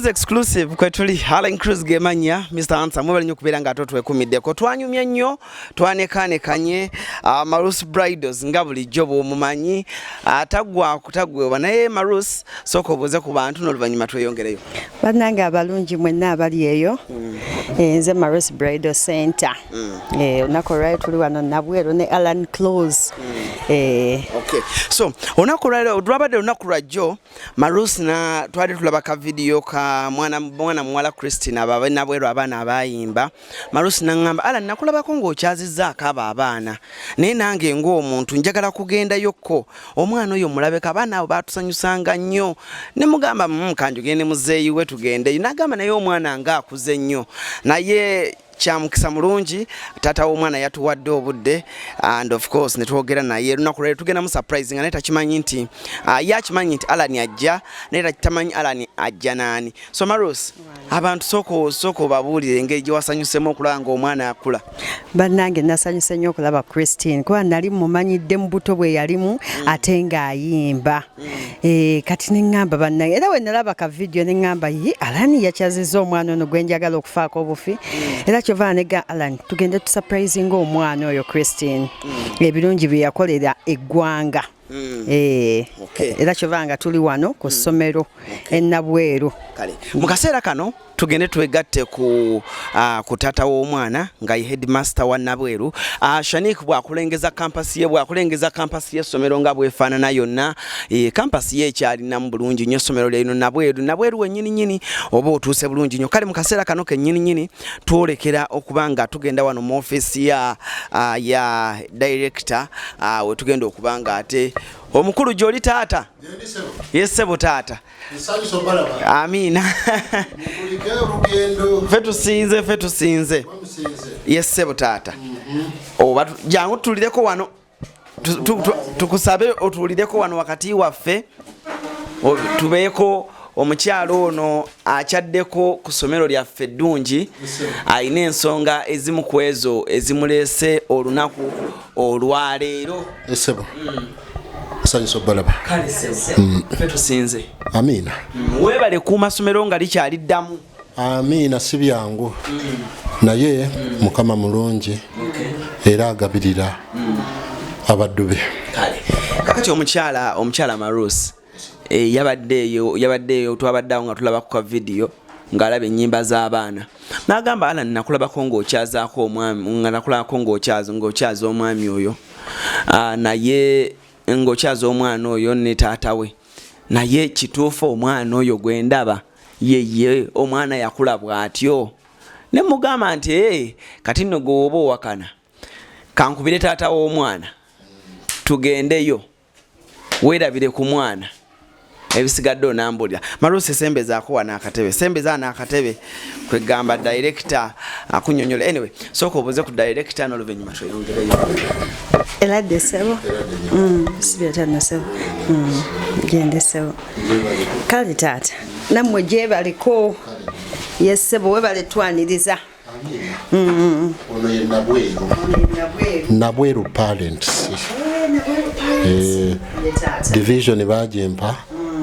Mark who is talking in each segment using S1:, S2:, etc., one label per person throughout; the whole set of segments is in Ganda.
S1: Exclusive kwetuli, Allen Cruz gemanya Mr Answer. Mwebale nnyo okubeera nga ate otwekumiddeko. Twanyumya nnyo, twanekaanekanye. Marus Bridals nga bulijjo bw'omumanyi, taggwa kutaggwebwa. Naye Marus, sooka obuuze ku bantu n'oluvannyuma tweyongereyo.
S2: Bannange abalungi mwenna abali eyo, nze Marus Bridal Center. Olunaku olwali tuli wano Nabweru ne Alan Close.
S1: Okay. So olunaku olwaleero lwabadde lunaku lwajjo. Marus, na twali tulaba ka video ka mwana muwala Christine, abo Nabweru abaana abayimba. Marus naŋŋamba, "Alan, nakulabako ng'okyazizzaako abo abaana, naye nange ng'omuntu njagala kugendayokko omwana oyo mulabeko. Abaana abo batusanyusanga nnyo." Ne mugamba, kanjogere ne muzeeyi we tugendeyo." N'agamba, "Naye omwana ng'akuze nnyo." Naye kyamukisa mulungi, taata w'omwana yatuwadde obudde and of course ne twogera naye. Lunaku lwaleero tugenda mu surprise nga naye takimanyi nti ye akimanyi nti Alan ajja, naye tamanyi Alan ajja naani. So Marus, abantu sooka obabuulire engeri gye wasanyusemu okulaba ng'omwana akula.
S2: Bannange, nasanyuse nnyo okulaba Christine, kuba nali mumanyidde mu buto bwe yalimu ate ng'ayimba. Kati neŋŋamba, bannange, era we nalaba ka video neŋŋamba, "Ye Alan yakyazizza omwana ono gwe njagala okufaako obufi." Era kyova nega, "Alan, tugende tusurprisinga omwana oyo Christine, ebirungi bye yakolera eggwanga." Era kyova nga tuli wano ku ssomero e Nabweru.
S1: Kale mu kaseera kano tugende twegatte ku taata w'omwana nga ye headmaster wa Nabweru, Shanik, bw'akulengeza campus ye, bw'akulengeza campus y'essomero nga bwefaanana yonna. Campus ye ekyalinamu bulungi nnyo essomero lyerino Nabweru, Nabweru wennyini nnyini, oba otuuse bulungi nnyo. Kale mu kaseera kano kennyini nnyini twolekera okuba nga tugenda wano mu ofiisi ya director, we tugenda okuba nga ate omukulu gy'oli. Taata? Yessebo taata.
S3: Nsanyusa obalaba.
S1: Amiina.
S3: Mukulike olugendo.
S1: Ffe tusinze, ffe tusinze.
S3: Musinze.
S1: Yessebo taata. Oba jangu tutulireko wano. Tukusabe otuwulireko wano wakati waffe. Tubeeko omukyalo ono akyaddeko ku ssomero lyaffe eddungi, alina ensonga ezimu ku ezo ezimuleese olunaku olwaleero.
S3: Esebo, nsanyusa obalaba.
S1: Kale ssebo, ffe tusinze.
S3: Amiina.
S1: Weebale kuuma ssomero nga likyali ddamu.
S3: Amiina. Si byangu, naye Mukama mulungi era agabirira abaddu be.
S1: Kale kakati omukyala Marus, yabadde eyo, twabadde awo nga tulaba ku ka video ng'alaba ennyimba z'abaana, n'agamba, "Alan, nakulabako ng'okyazaako omwami, nga nakulabako ng'okyaza omwami oyo, naye ng'okyaza omwana oyo ne taata we, naye kituufu omwana oyo gwe ndaba yeye omwana yakula bw'atyo?" Ne mugamba nti, "Ee, kati nno gwe woba owakana, kankubire taata w'omwana tugendeyo weerabire ku mwana, ebisigadde onambulira." Malusi, sembezaako wano akatebe, sembeza wano akatebe. Kwegamba director akunyonyola. Anyway, sooka obuuze ku director n'oluvannyuma tweyongereyo.
S2: Eradde ssebo. Sibya ssebo. Gende ssebo. Kale taata, nammwe gyebaliko. Ye ssebo, webale twaniriza.
S3: Ono ye Nabweru, Nabweru Parents. Division bagimpa,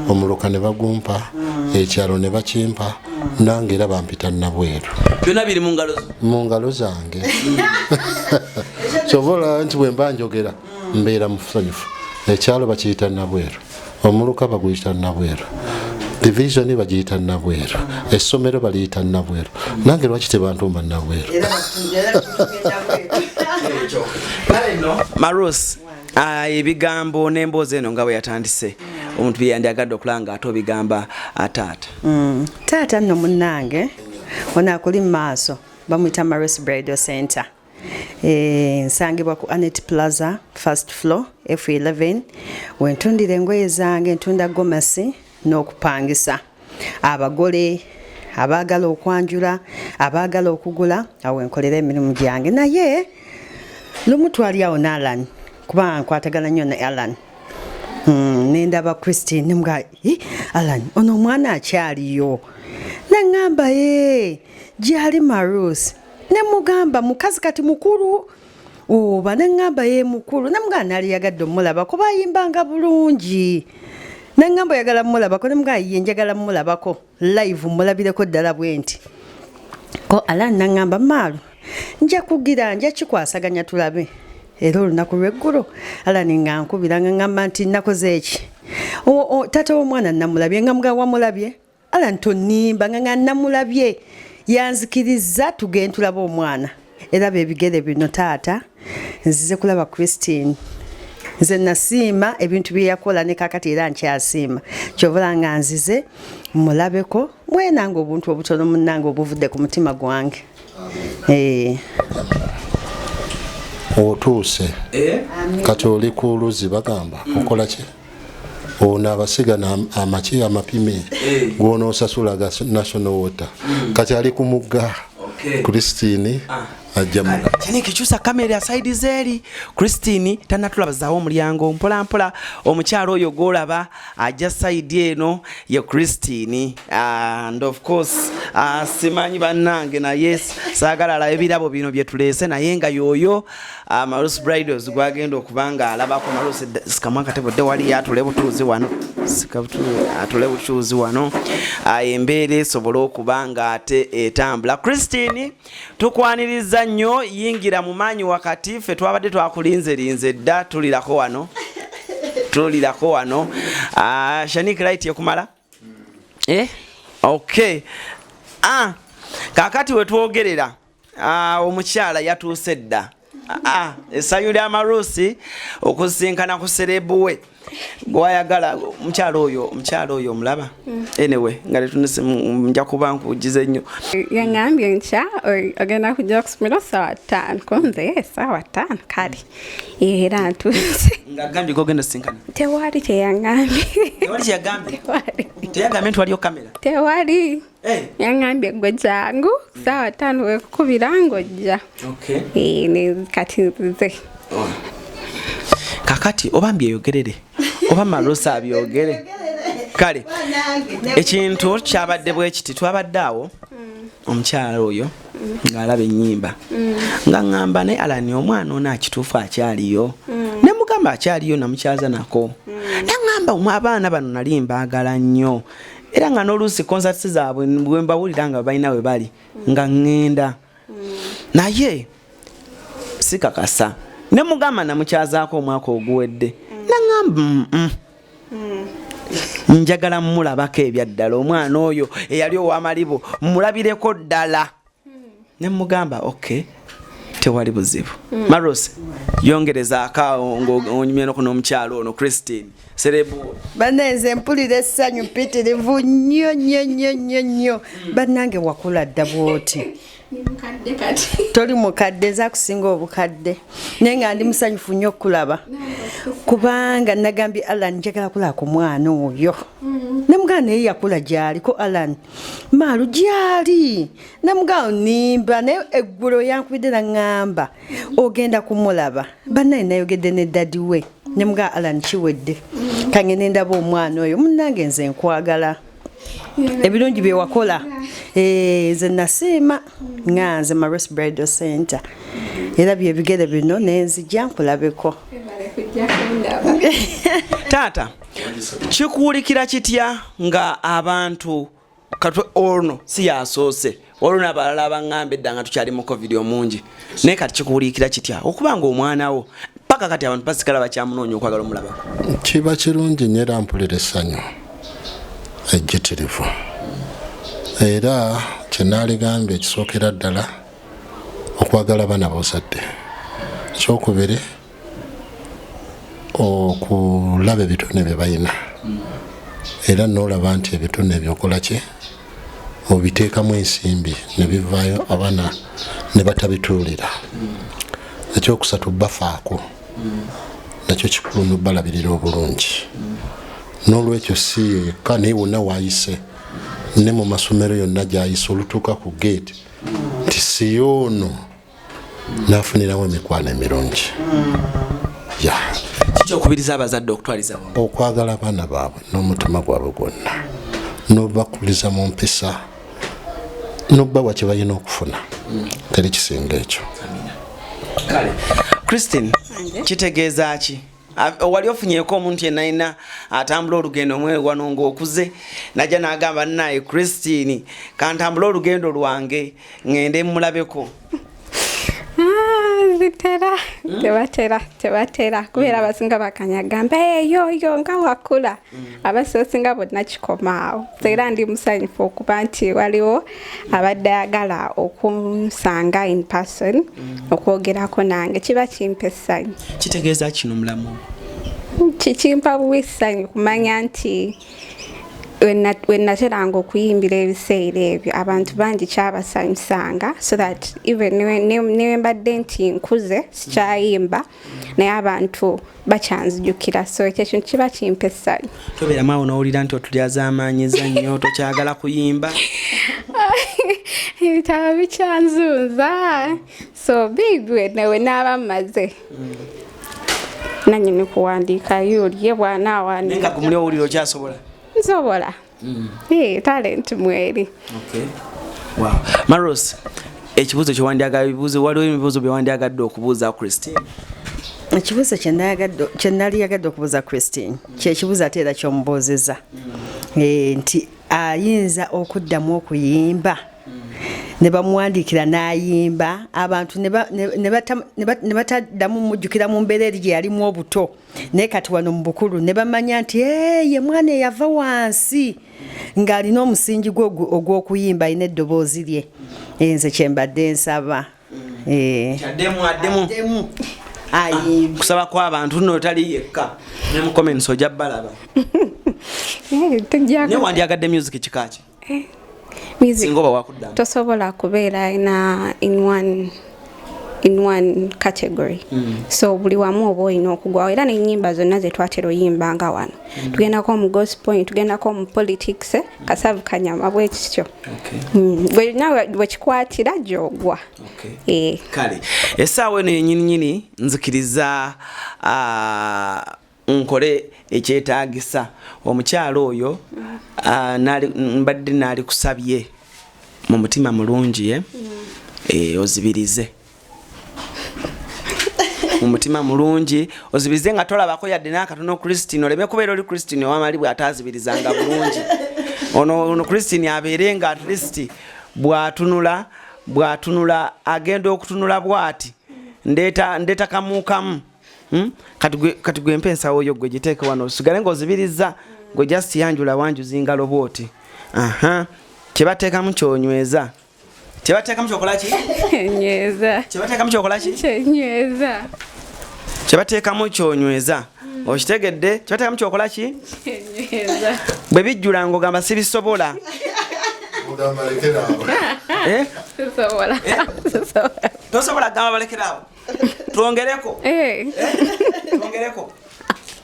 S3: omuluka ne bagumpa, ekyalo ne bakimpa, nange era bampita Nabweru.
S1: Byonna biri mu ngalo zo.
S3: Mu ngalo zange. Kyova olaba nti bwe mba njogera mbeera musanyufu. Ekyalo bakiyita Nabweru, omuluka baguyita Nabweru, division bagiyita Nabweru, essomero baliyita Nabweru. Nange lwaki tebantumba Nabweru?
S1: Kale nno Marus, ebigambo n'emboozi eno nga bwe yatandise, omuntu byeyandyagadde okulaba nga ate obigamba taata.
S2: Taata nno munnange, ono akuli mu maaso bamuyita Maris Bridal Center. Nsangibwa ku Anet Plaza, first floor, F11, wentundira engoye zange. Ntunda gomasi n'okupangisa abagole abaagala okwanjula, abaagala okugula. Awo enkolera emirimu gyange. Naye lumu twali awo n'Alan, kubanga nkwatagana nnyo ne Alan. Nendaba Christine, nemuga, "Alan, ono omwana akyaliyo?" Neŋŋamba, "Ye gyali Marus." Nemugamba, "Mukazi kati mukulu oba?" Neŋŋamba, "Ye mukulu." Nemugamba, "Nali yagadde omulaba kuba ayimbanga bulungi." Nangamba oyagala mulabako, nemugamba ye njagala mulabako live, mulabireko ddala bwe nti. Ko Alan nangamba maalu nja kugira nja kikwasaganya tulabe. Era olunaku lw'eggulo Alan nga nkubira nga ngamba nti nakoze eki, taata w'omwana namulabye. Nga mugamba wamulabye Alan tonimba, nga namulabye, yanzikiriza tugende tulabe omwana. Era bebigere bino taata, nzize kulaba Christine. Nze nasiima ebintu bye yakola ne kakati era nkyasiima, kyovula nga nzize mulabeko mwenanga obuntu obutono munnange obuvudde ku mutima gwange.
S3: Otuuse kati oli ku luzzi, bagamba okola ki? Ono abasiga amaki amapime gwonoosasula ga National Water. Kati ali ku mugga. Christine ajja mula.
S1: Kyanike kyusa kamera side zeeri. Christine tanatulabazaawo omulyango, mpola mpola omukyalo oyo gwolaba ajja side eno ye Christine. And of course simanyi bannange, naye saagala alabe ebirabo bino bye tuleese, naye nga yoyo Marus Bridals gwagenda okuba nga alabako. Marus, sikamu akatebo dde wali atule butuuzi wano, atule butuuzi wano, embeera esobole okuba nga ate etambula. Christine, tukwaniriza nnyo, yingira mu maanyi wakati. Ffe twabadde twakulinzerinze dda, tulirako wano, tulirako wano. Shanik, light ekumala? Okay. Kakati wetwogerera omukyala yatuuse dda. Essanyu lya Marusi okusinkana ku celeb we gwayagala. Omukyala oyo, omukyala oyo omulaba? Anyway, nga tetunise, nja kuba nkugize nnyo.
S4: Yaŋŋambye nkya ogenda kujja kusomero 5:00. Ko nze 5:00, kale, era ntuuse.
S1: Ng'agambye gogenda sinkana?
S4: Tewali kyeyaŋŋambye.
S1: Tewali kyeyagambye?
S4: Tewali.
S1: Teyagambye nti waliyo kamera?
S4: Tewali. Yaŋŋambye gwe jangu 5:00, wekukubira ng'ojja. Kati nze
S1: Kakati oba mbyeyogerere oba Marusa abyogere? Kale ekintu kyabadde bwe kiti: twabadde awo, omukyala oyo ng'alaba ennyimba, nga ŋŋamba naye Alani, omwana ono akituufu akyaliyo? Ne mugamba akyaliyo, namukyaza nako. Naŋŋamba abaana bano nali mbaagala nnyo, era nga n'oluusi concerts zaabwe bwe mbawulira nga balina we bali nga ŋŋenda, naye sikakasa. Ne mugamba namukyazaako omwaka oguwedde. Naŋŋamba njagala mulabako ebyaddala, omwana oyo eyali ow'amalibu mulabireko ddala. Ne mugamba ok, tewali buzibu. Maros, yongerezaako awo ng'onyumya n'omukyalo ono Christine celeb.
S2: Bannange, mpulira essanyu mpitirivu nnyo nnyo nnyo nnyo nnyo. Bannange, wakula dda bw'oti?
S4: Mukadde kati.
S2: Toli mukadde, nze akusinga obukadde, naye nga ndi musanyufu nnyo okukulaba, kubanga nagambye Alan njagala kulaba ku mwana oyo. Nemugamba naye yakula gyaliko Alan maalu gyali. Nemugamba nimba, naye eggulo yankubidde naŋŋamba ogenda kumulaba. Bannaye, nayogedde ne daddy we, nemugamba Alan kiwedde, kangende ndaba omwana oyo. Munnange, nze nkwagala ebirungi bye wakola. Nze nasiima nga nze Maros Bridal Center, era byebigere bino nenzija nkulabeko.
S4: Kujja kundaba.
S1: Taata, kikuwulikira kitya nga abantu katwe ono si yasoose, waliwo n'abalala abaŋŋamba edda nga tukyali mu COVID omungi, naye kati kikuwulikira kitya okuba nga omwana wo paka kati abantu basigala bakyamunoonya okwagala omulabako?
S3: Kiba kirungi nnyo, era mpulira essanyu ejjitirivu. Era kyenaaligambye ekisookera ddala, okwagala abaana b'ozadde. Ekyokubiri, okulaba ebitone bye balina, era nolaba nti ebitone byokola ki, obiteekamu ensimbi ne bivaayo, abaana ne batabituulira. Ekyokusatu, bafaako, nakyo kikulu, nobalabirira obulungi. N'olwekyo si ye yekka, naye wonna waayise ne mu masomero yonna gyayise, olutuuka ku gate nti siyoono, nafunirawo emikwano emirungi ya.
S1: Kikyokubiriza abazadde okutwaliza wamu?
S3: Okwagala abaana baabwe n'omutima gwabwe gwonna, n'obakuliza mu mpisa, n'obbawa kye balina okufuna. Teri kisinga ekyo.
S1: Kale Christine, kitegeeza ki? Wali ofunyeeko omuntu yenna yenna atambula olugendo mwe wano ng'okuze najja n'agamba, "Naye Christine, kantambule olugendo lwange ŋŋende mulabeko"?
S4: Ah, zitera tebatera kubeera abasinga bakanyagamba eyoyo nga wakula. Abasinga bonna kikomaawo. So era ndi musanyufu okuba nti waliwo abadde ayagala okunsanga in person okwogerako nange. Kiba kimpa essanyu.
S1: Kitegeeza kino mulamu?
S4: Kikimpa buwi essanyu kumanya nti we nateranga okuyimbira ebiseera ebyo, abantu bangi kyabasanyusanga, so that even ne mbadde nti nkuze sikyayimba, naye abantu bakyanzijukira. So ekyo ekintu kiba kimpa essanyu.
S1: Tobeeramu awo n'owulira nti otulyazaamaanyiza nnyo, tokyagala kuyimba?
S4: Ebitabo bikyanzunza, so maybe we naaba mmaze nanyini kuwandiikayo ye
S1: Naye nga
S4: bw'anaawandiika.
S1: Gumuli owulira okyasobola?
S4: Nsobola. Eh, talent mweri.
S1: Wow. Maros, ekibuuzo kyewandyagadde, ebibuuzo, waliwo ebibuuzo byewandyagadde okubuuza Christine?
S2: Ekibuuzo kye nali yagadde okubuuza Christine kyekibuuzo ate era kyomubuuzizza. Nti ayinza okuddamu okuyimba ne bamuwandiikira n'ayimba, abantu ne bataddamu mujjukira mu mbeera eri gye yalimu obuto, naye kati wano mu bukulu ne bamanya nti, "Eh, ye mwana eyava wansi ng'alina omusingi gwe ogw'okuyimba, alina eddoboozi lye." Nze kyembadde nsaba.
S1: Addemu, addemu.
S2: Addemu ayimbe.
S1: Kusaba kw'abantu nno, tali yekka, ne mu comments ojja balaba.
S4: Eh, tujja.
S1: Naye wandyagadde music kika ki?
S4: Music
S1: Singa oba wakuddamu.
S4: Tosobola kubeera ina in one category. So buli wamu oba olina okugwawo, era n'ennyimba zonna ze twatera oyimba nga wano tugendako mu gospel, tugendako mu politics, kasavu kanyama bwe kityo. Gwe nawe bwe kikwatira gy'ogwa.
S1: Kale essaawa eno yenyininyini nzikiriza nkole ekyetaagisa omukyalo oyo. Mbadde naali kusabye mu mutima mulungi, eh? Ozibirize mu mutima mulungi, ozibirize nga tolabako yadde n'akatono Christine, oleme kubeera oli Christine owamali bw'ataazibirizanga bulungi. Ono Christine abeere nga at least bw'atunula agenda okutunula bw'ati, ndeeta kamuukamu. Kati gwe mpa ensawo yo, gwe giteeke wano, osigale ng'ozibiriza. Gwe just yanjula wanjuzi ngalo bw'oti. Aha, kyebateekamu kyonyweza, kyebateekamu kyokola ki?
S4: Nyweza.
S1: Kyebateekamu kyokola ki?
S4: Kyenyweza.
S1: Kyebateekamu kyonyweza, okitegedde? Kyebateekamu kyokola ki?
S4: Kyenyweza.
S1: Bwe bijjula ng'ogamba sibisobola.
S3: Ogamba lekeraawo.
S1: Eh?
S4: Sisobola, sisobola.
S1: Tosobola gamba balekeraawo, twongereko?
S4: Eh.
S1: Twongereko?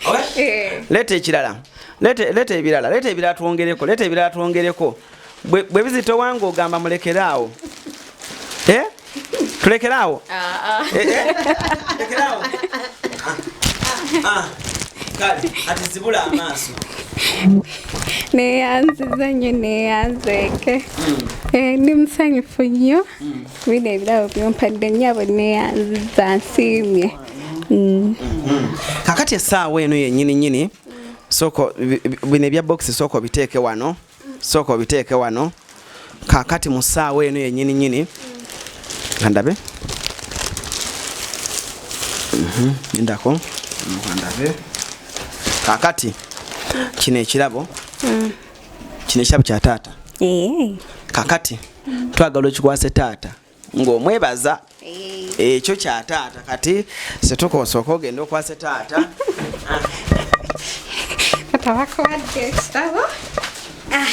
S1: Okay?
S4: Eh.
S1: Leeta ekirala, leeta ebirala, leeta ebirala twongereko, leeta ebirala twongereko. Bwe bizitowa ng'ogamba mulekeraawo. Eh? Tulekeraawo?
S4: Ah, ah.
S1: Eh, eh? Tulekeraawo? Ah, ah. Kale ati zibula amaaso.
S4: Neyanziza nnyo, neyanzeeke. Eh, ndi musanyufu nnyo bino ebirabo byompadde nnyabo, neyanziza, nsiimye.
S1: Kakati essaawa eno yennyini nyini, sooka bino ebya box sooka obiteeke wano, sooka obiteeke wano. Kakati mu ssaawa eno yennyini nyini kandabe. Lindako kandabe. Kakati kino ekirabo, kino ekirabo kya taata. Kakati twagala okikwase taata ng'omwebaza. Ekyo kya taata. Kati situka osooka ogenda okwase taata.
S4: Taata, bakuwadde ekirabo. Ah,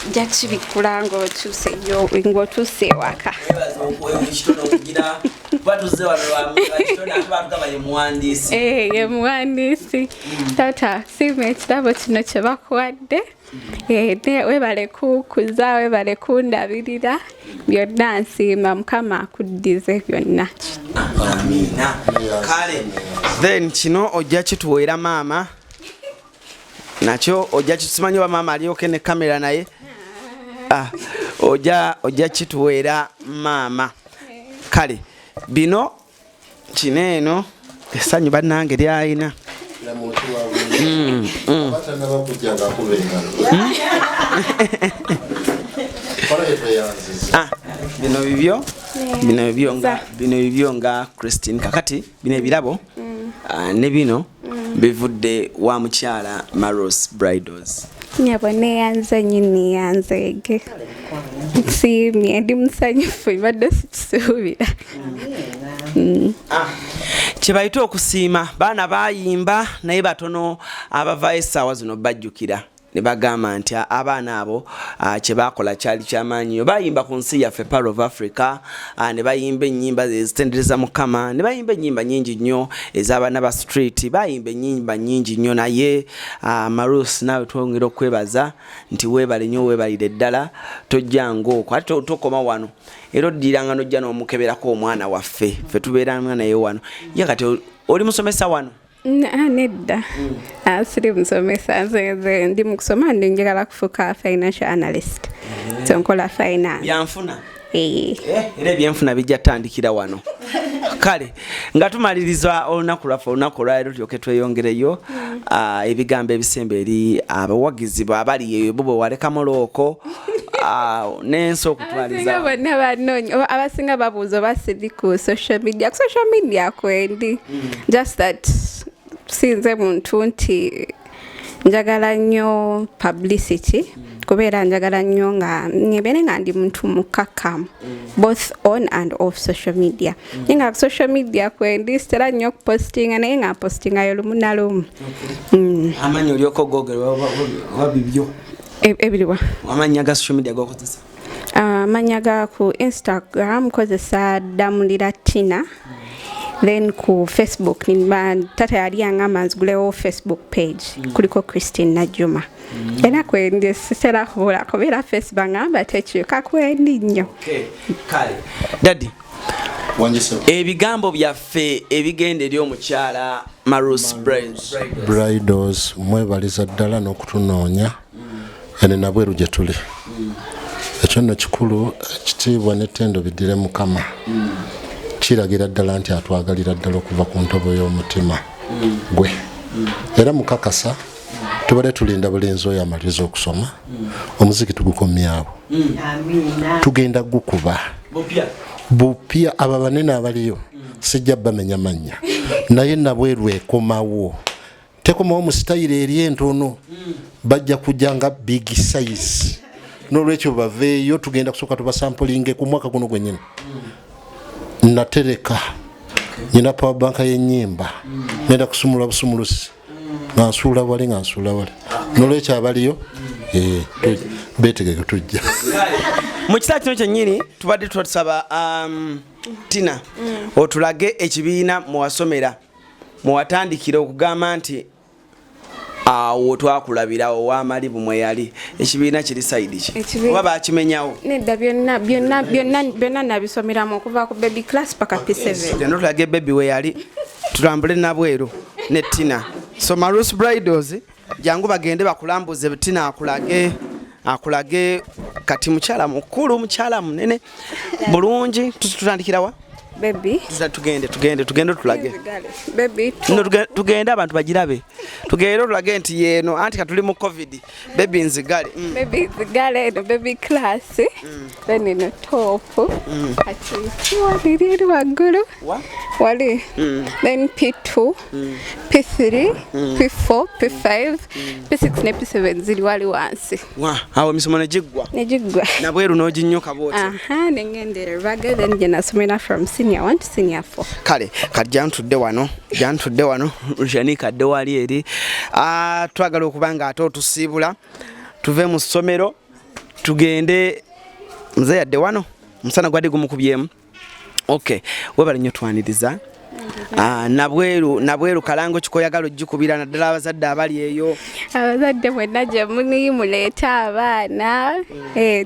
S4: nja kibikkula ng'otuuse ewaka.
S1: Webaza ekitone okugira kuba tuzze wano lwa kitone, ate batugamba ye muwandiisi.
S4: Eh, ye muwandiisi. Taata, siima ekirabo kino kye bakuwadde. Eh, webale kukuza, webale kundabirira, byonna nsiima. Mukama akuddize byonna.
S1: Amiina. Kale then kino ojja kituweera maama nakyo, ojja kisimanyi oba maama alyoke ne kamera naye. Ah, ojja kituweera maama. Kale bino, kino eno. Essanyu bannange lyalina. Ah, bino bibyo, bino bibyo nga bino bibyo nga Christine. Kakati bino ebirabo ne bino bivudde wa mukyala Maros Bridals.
S4: Nyabo neyanze nyini yanzege. Nsiimye, ndi musanyufu, mbadde sikisuubira.
S1: Kye bayita okusiima, baana bayimba naye batono abavaayo essaawa zino bajjukira ne bagamba nti abaana abo kye baakola kyali kyamaanyi nnyo. Bayimba ku nsi yaffe Pearl of Africa, ne bayimba ennyimba ezitendereza Mukama, ne bayimba ennyimba nnyingi nnyo ez'abaana ba street, bayimba ennyimba nnyingi nnyo. Naye Marus, naawe twongera okwebaza nti weebale nnyo, weebalire ddala, tojja ng'okwo ate tokoma wano, era oddiranga n'ojja n'omukeberako omwana waffe, ffe tubeeranga naye wano. Ye kati oli musomesa wano?
S4: Nedda, siri musomesa, nze ndi mu kusoma, ndi njagala kufuuka financial analyst, so nkola finance.
S1: Byanfuna. Era ebyenfuna bijja tandikira wano. Kale nga tumaliriza olunaku lwaffe, olunaku olwaleero, tulyoke tweyongereyo ebigambo ebisemba eri abawagizi abali eyo bo bwe walekamu looko n'ensi okutwaliza.
S4: Abasinga bonna banoonya, oba abasinga babuuza oba siri ku social media. Ku social media kwendi, just that sinze muntu nti njagala nnyo publicity, kubeera njagala nnyo nga ngebeere nga ndi muntu mukkakkamu both on and off social media. Naye nga ku social media kwendi, sitera nnyo okupostinga, naye nga mpostingayo lumu na lumu.
S1: Amannya olyoka ogogere oba bibyo?
S4: Ebiriwa?
S1: Amannya ga social media gokozesa.
S4: Amannya ga ku Instagram nkozesa Damulira Tina, then ku Facebook nimba tata yali yangamba nzigulewo Facebook page, kuliko Christine Najjuma. Era kwendi, sitera kubula kubeera Facebook, ngamba tekyuka, kwendi nnyo.
S1: Kale daddy,
S3: Wanjise.
S1: Ebigambo byaffe ebigenda eri omukyala Marus
S3: Bridals, mwebaliza ddala n'okutunoonya ene nabweru gye tuli. Ekyo nno kikulu, ekitiibwa n'ettendo biddire Mukama. Kiragira ddala nti atwagalira ddala okuva ku ntobo y'omutima gwe. Era mukakasa tubadde tulinda bulinzi oyo amaliriza okusoma, omuziki tugukomyawo.
S2: Amiina.
S3: Tugenda gukuba
S1: bupya.
S3: Bupya. Abo abanene abaliyo sijja bamenya mannya, naye Nabweru ekomawo, tekomawo mu sitayiro eri entono, bajja kujja nga big size. N'olwekyo baveeyo, tugenda kusooka tubasampulinge ku mwaka guno gwennyini. Natereka nyina power bank y'ennyimba, ngenda kusumula busumulusi nga nsuula wali, nga nsuula wali. N'olwekyo abaliyo beetegeke, tujja.
S1: Mu kiseera kino kyennyini tubadde tutusaba Tina otulage ekibiina mwewasomera, mwewatandikira okugamba nti awo twakulabirawo wamalibu mwe yali. Ekibiina kiri side ki? Oba bakimenyawo?
S4: Nedda, byonna byonna byonna byonna nabisomeramu okuva ku baby class paka P7.
S1: Genda otulage baby we yali, tutambule Nabweru ne Tina. So Marus Bridals, jangu bagende bakulambuze. Tina akulage, akulage. Kati mukyala mukulu, mukyala munene bulungi. Tutandikirawa?
S4: Baby.
S1: Tugende, tugende, tugende tulage.
S4: Baby.
S1: No, tugende abantu bagirabe, tugende otulage nti yeeno, anti katuli mu COVID. Baby nzigale.
S4: Baby nzigale, eno baby class, then eno top. Kati waliri eri waggulu.
S1: Wa?
S4: Wali, then P2, P3, P4, P5, P6 ne P7 ziri wali wansi.
S1: Wa awo emisomo ne giggwa?
S4: Negiggwa.
S1: Nabweru n'oginnyuka bwoti?
S4: Aha, nengenda Rubaga, then gye nasomera from senior 1 to senior 4.
S1: Kale kati jantudde wano, jantudde wano, Janika adde wali eri. Twagala okuba nga ate otusiibula tuve mu ssomero tugende. Nze yadde wano omusana gwadde gumukubyemu. Okay, webale nnyo, twaniriza. Nabweru, Nabweru kalango kikoyagala ogikubira naddala abazadde abali eyo.
S4: Abazadde mwenna gye muli, muleete abaana.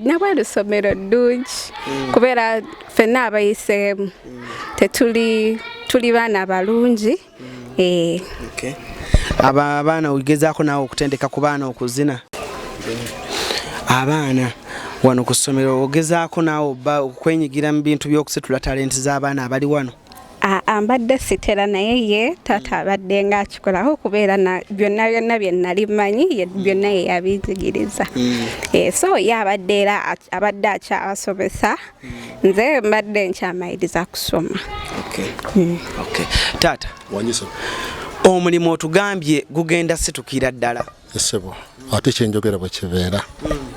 S4: Nabweru ssomero ddungi, kubeera ffenna abayiseemu tetuli, tuli baana balungi.
S1: Okay. Aba abaana ogezaako naawe okutendeka ku baana okuzina abaana wano ku ssomero, ogezaako naawe oba okwenyigira mu bintu by'okusitula talenti z'abaana abali wano?
S4: Aa. Mbadde sitera, naye ye taata abadde nga akikolako okubeera na byonna byonna bye nali mmanyi, byonna ye yabinjigiriza. So ye abadde era abadde akyabasomesa, nze mbadde nkyamaliriza kusoma.
S1: Okay. Taata,
S3: Wanyisa.
S1: omulimu otugambye gugenda situkira ddala.
S3: Essebo, ate kyenjogera bwe kibeera,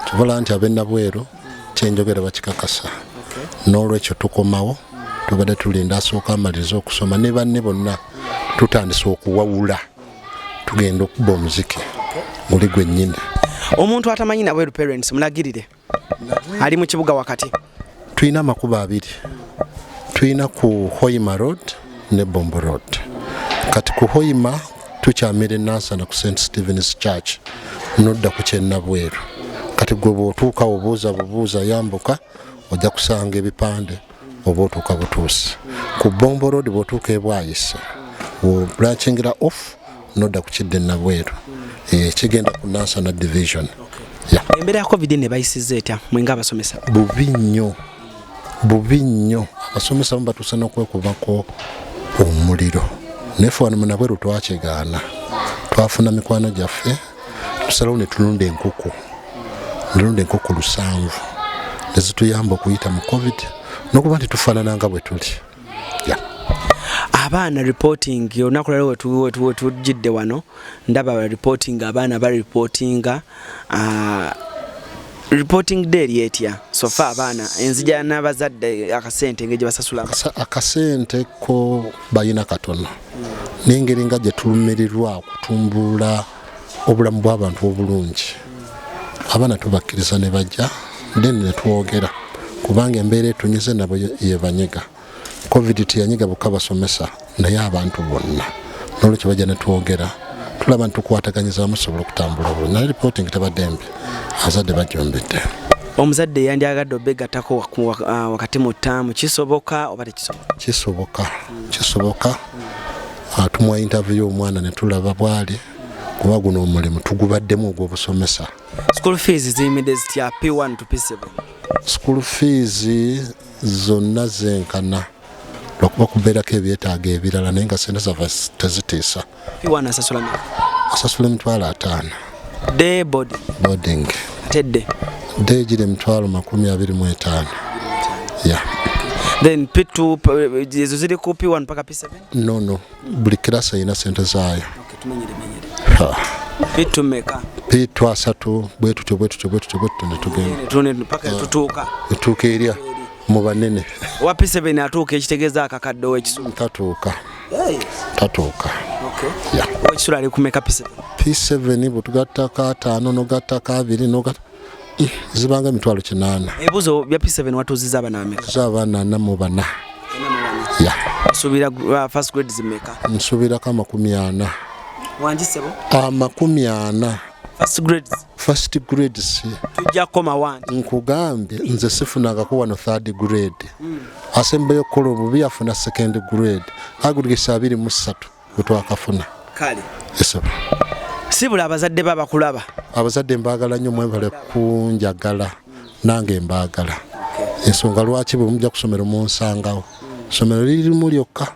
S3: kibula nti ab'enabweru kyenjogera bakikakasa. N'olwekyo tukomawo, tubadde tulinda asooka amalirize okusoma ne banne bonna, tutandise okuwawula, tugenda okuba omuziki guli gwennyini.
S1: Omuntu atamanyi Nabweru Parents, mulagirire, ali mu kibuga wakati.
S3: Tulina amakubo abiri, tulina ku Hoima Road ne Bombo Road. Kati ku Hoima tukyamira enansana ku St Stevens Church, nodda ku Kyenabweru. Kati gwe bw'otuuka obuuza bubuuza, yambuka, ojja kusanga ebipande oba otuuka butuusi. Ku Bombo Road bw'otuuka ebwayise, branching off nodda ku kidde Nabweru. Kigenda ku Nansana Division. Yeah.
S1: Embeera ya COVID ne bayisizza etya mwe ng'abasomesa?
S3: Bubi nnyo, bubi nnyo. Abasomesa bamu batuuse n'okwekubako omuliro, naye ffe wano munabweru twakyegaana. Twafuna mikwano gyaffe, tusalawo ne tulunda enkoko, nelunda enkoko 7 ne zituyamba okuyita mu COVID n'okuba nti tufaanana nga bwe tuli. Yeah.
S1: Abaana reporting, olunaku lwaleero wetujjidde wano ndaba reporting, abaana bareportinga. Reporting day eri etya so far abaana, enzija n'abazadde, akasente engeri gye basasulamu?
S3: Akasente ko balina katono, n'engeri nga gye tulumirirwa okutumbula obulamu bw'abantu obulungi, abaana tubakkiriza ne bajja, then ne twogera, kubanga embeera etunyize nabo yebanyega. COVID teyanyiga bokka basomesa, naye abantu bonna. Nolwekyo bajja ne twogera, tulaba nti tukwataganyizaamu tusobola okutambula obulungi, naye reporting tebadde mbi, abazadde bajjumbidde.
S1: Omuzadde yandyagadde obegattako wakati mu ttaamu, kisoboka oba tekisoboka?
S3: Kisoboka, kisoboka. Tumuwa interview omwana ne tulaba bwali, kuba guno omulimu tugubaddemu ogw'obusomesa.
S1: School fees ziyimidde zitya P1 to P7?
S3: School fees zonna zenkana, lwakuba kubeerako ebyetaago ebirala, naye nga sente zaffe tezitiisa.
S1: P1 asasula meka?
S3: Asasula 50,000.
S1: Day, boarding?
S3: Boarding.
S1: Ate day?
S3: Day giri 25,000, ya.
S1: Then P2, ezo ziri ku P1 mpaka P7?
S3: No, buli kirasa erina sente zaayo.
S1: Okay, tumenyere menyere.
S3: Ha.
S1: P2 meka?
S3: P2 asatu, bwe tutyo bwe tutyo bwe tutyo bwe tutyo ne tugenda.
S1: Tune mpaka tutuuka.
S3: Etuuka erya mu banene.
S1: Owa P7 atuuka, ekitegeeza akakadde ow'ekisulo?
S3: Tatuuka, tatuuka. Ya.
S1: Ow'ekisulo ali kumeka P7?
S3: P7 bwetugattako 50 nogattako 20 nogatta, zibanga 800,000.
S1: Ebibuuzo bya P7, watuuziza abaana bameka?
S3: Za abaana 44, ya.
S1: Osuubira first grade zimeka?
S3: Nsuubirako 40.
S1: Wangi ssebo?
S3: 40.
S1: First grades?
S3: First grades.
S1: Tujja kukoma wangi.
S3: Nkugambye, nze sifunangako wano third grade. Asembayo okukola obubi afuna second grade, aggregate 23 bwe twakafuna.
S1: Kale.
S3: Esebo.
S1: Sibula abazadde ba bakulaba.
S3: Abazadde mbaagala nnyo, mwebale kunjagala, nange mbaagala. Ensonga lwaki bwe mujja ku ssomero munsangawo, ssomero lirimu lyokka,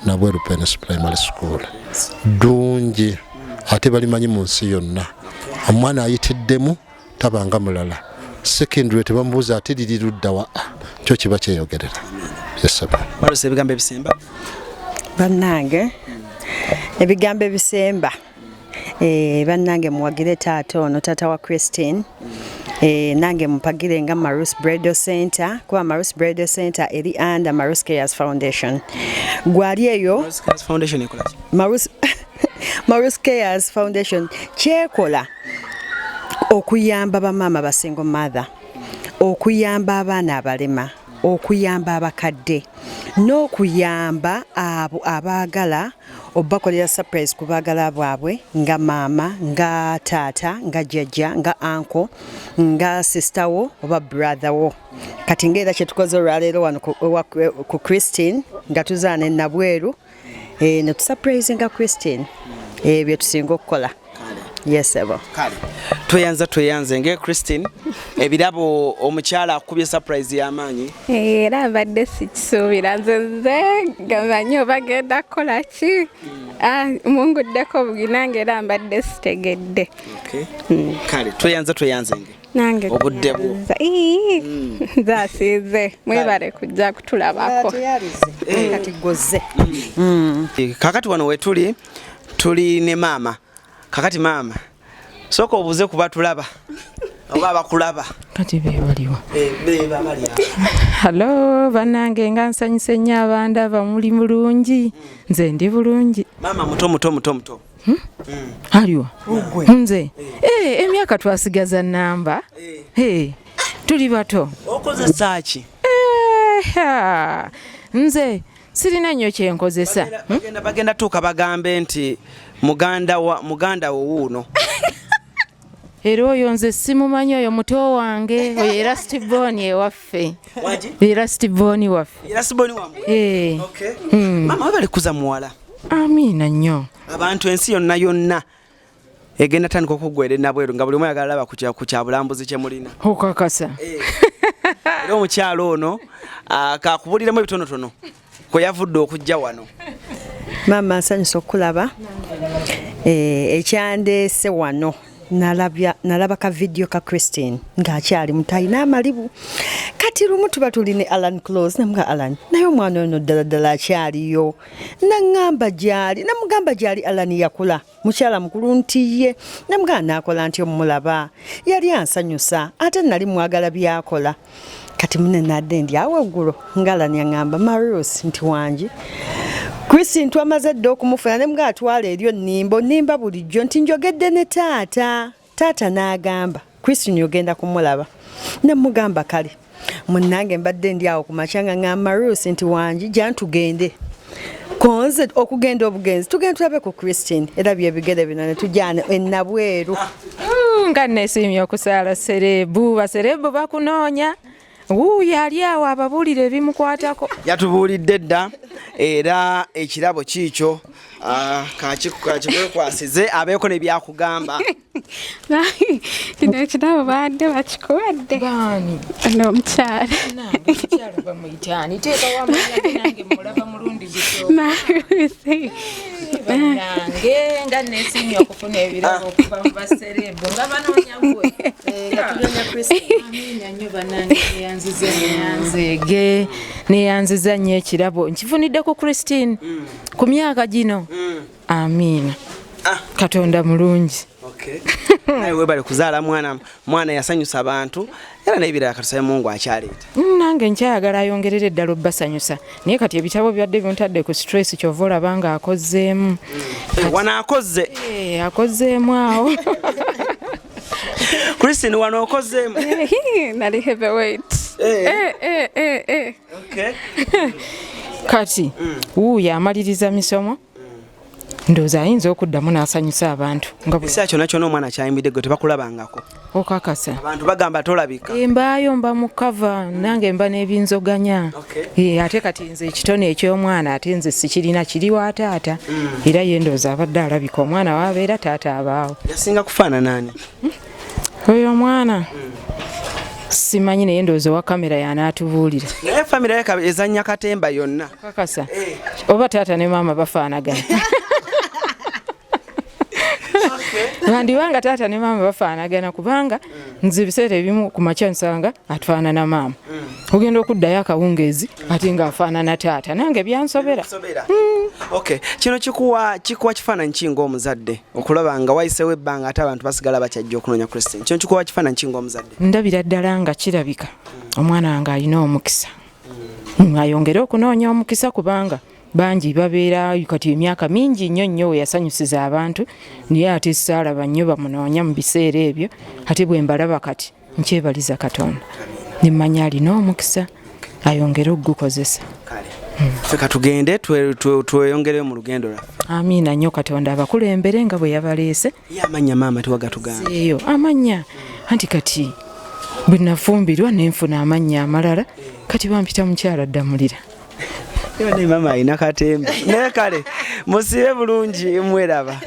S3: Nabweru Parents Primary School, ddungi ate balimanyi mu nsi yonna. Omwana ayitiddemu tabanga mulala. Secondary tebamubuuza ate liri ludda wa, kyo kiba kyeyogerera. Esebo.
S1: Balusa ebigambo ebisemba.
S2: Bannange, ebigambo ebisemba. Bannange, muwagire taata ono, taata wa Christine. Nange mupagire nga Marus Bridal Center, kuba Marus Bridal Center eri under Marus Cares Foundation. Gwali eyo.
S1: Marus Cares Foundation ekola ki?
S2: Marus Cares Foundation kyekola okuyamba bamaama ba single mother, okuyamba abaana abalema, okuyamba abakadde n'okuyamba abo abaagala obakolera surprise ku baagala bwabwe, nga maama, nga taata, nga jjajja, nga uncle, nga sister wo oba brother wo. Kati ngaera kyetukoze olwaleero wano ku Christine nga tuzaana enabweru, ne tusurprisinga Christine, bye tusinga okukola. Yesebo.
S1: Kale tweyanza tweyanze nge Christine, ebirabo omukyala akubye surprise y'amaanyi.
S4: Era mbadde sikisuubira, nze gamanyi oba genda kukola ki. Munguddeko bugi nange era mbadde sitegedde.
S1: Kale tweyanza tweyanze nge
S4: nange
S1: obudde bwo.
S4: Nze asiize, mwebale kujja kutulabako.
S2: Kati goze.
S1: Kakati wano wetuli tuli ne maama. Kakati maama, sooka obuuze kuba tulaba oba abakulaba.
S5: Kati be baliwa?
S1: Be bali awo.
S5: Hallo bannange, nga nsanyuse nnyo abandaba, muli bulungi? Nze ndi bulungi.
S1: Maama muto muto muto muto.
S5: Aliwa? Nze emyaka twasigaza namba. Tuli bato.
S1: Okozesa ki?
S5: Nze sirina nnyo kyenkozesa.
S1: Bagenda tuuka bagambe nti muganda wo wuuno.
S5: Era oyo nze simumanyi, oyo muto wange, oyo era Stiboni ewaffe. Era Stiboni waffe.
S1: Era Stiboni wammwe? Okay. Maama webale kuza muwala.
S5: Amiina nnyo.
S1: Abantu ensi yonna yonna egenda tandika okuggwera enabweru nga buli omu ayagala laba ku kyabulambuzi kye mulina.
S5: Okakasa.
S1: Era omukyalo ono kakubuliremu ebitonotono kwe yavudde okujja wano.
S2: Maama nsanyusa okulaba. Ekyandeese wano nalaba ka video ka Christine ng'akyali muto alina amalibu. Kati lumu tuba tuli ne Alan Close, namuga Alan, naye omwana ono ddala ddala akyaliyo. Naŋŋamba gy'ali, namugamba gy'ali Alan yakula, mukyala mukulu nti ye. Namugamba naakola nti omulaba, yali ansanyusa ate nali mwagala by'akola. Kati mune nadde ndi awo eggulo nga Alan yaŋŋamba Marius nti wangi Christine twamaze dda okumufuna, ne mga atwala eryo nnimba nnimba bulijjo nti njogedde ne taata. Taata n'agamba Christine ogenda kumulaba. Ne mugamba kale munnange mbadde ndi awo ku makya nga ŋŋamba Marius nti wangi jantugende konze okugenda obugenzi tugende tulabe ku Christine. Era byebigere bino ne tujja enabweru.
S5: Nga neesiimye okusaala serebu, baserebu bakunoonya. Wuuyo ali awo ababuulira ebimukwatako.
S1: Yatubuulidde dda era ekirabo kiikyo kakikwekwasize abeeko ne byakugamba.
S4: Kino ekirabo baadde bakikuwadde.
S5: Baani?
S4: Ono omukyala.
S5: Omukyala bamuyita ani? Teekawo amannya nange mmulaba mulundi gusooka.
S4: Marusi.
S5: Bannange nga neesiimye okufuna ebirabo okuva mu baserebu nga banoonya ggwe. Amiina nnyo bannange, neeyanziza neeyanzeege, neeyanziza nnyo ekirabo nkifunidde ku Christine ku myaka gino. Amiina. Katonda mulungi.
S1: Naye webale kuzaala mwana, mwana yasanyusa abantu era n'ebirala katusabe Mungu akyaleeta.
S5: Nange nkyayagala ayongerere eddala obbasanyusa, naye kati ebitabo byadde bintadde ku stress kyova olaba nga akozeemu.
S1: Wano akoze.
S5: Akozeemu awo.
S1: Christine wano okozeemu.
S4: Nali heavyweight.
S1: Okay.
S5: Kati wuuyo amaliriza misomo. Ndowooza ayinza okuddamu n'asanyusa abantu.
S1: Ekiseera kyonna kyonna omwana kyayimbidde gwe tebakulabangako.
S5: Okakasa.
S1: Abantu bagamba tolabika.
S5: Embaayo mba mu cover, nange mba n'ebinzoganya. Ate kati nze ekitone eky'omwana ate nze sikirina, kiri wa taata. Era ye ndowooza abadde alabika omwana w'abeera taata abaawo.
S1: Yasinga kufaanana ani?
S5: Oyo omwana simanyi, naye ndowooza owa kamera y'anaatubuulira.
S1: Naye famire ye ezannya katemba yonna.
S5: Okakasa. Oba taata ne maama bafaanagana. Bandibanga taata ne maama bafaanagana kubanga nze ebiseera ebimu ku makya nsanga atfaanana maama. Ogenda okuddayo akawungeezi ate ng'afaanana taata, nange byansobera.
S1: Okay, kino kikuwa kifaananyi ki ng'omuzadde okulaba nga wayiseewo ebbanga ate abantu basigala bakyajja okunoonya Christine? Kino kikuwa kifaananyi ki ng'omuzadde?
S5: Ndabira ddala nga kirabika omwana wange alina omukisa. Ayongere okunoonya omukisa kubanga bangi babeera kati emyaka mingi nnyo nnyo we yasanyusiza abantu, naye ate saalaba nnyo bamunoonya mu biseera ebyo. Ate bwe mbalaba kati nkyebaliza Katonda ne mmanya alina omukisa ayongere okugukozesa.
S1: Ffe katugende tweyongereyo mu lugendo lwaffe.
S5: Amiina nnyo, Katonda abakulembere nga bwe yabaleese.
S1: Ye amannya maama tewagatugamba.
S5: Eyo amannya anti kati bwe nafumbirwa ne nfuna amannya amalala, kati bampita mukyala Ddamulira.
S1: Mama alina katemba. Naye kale musibe bulungi mweraba.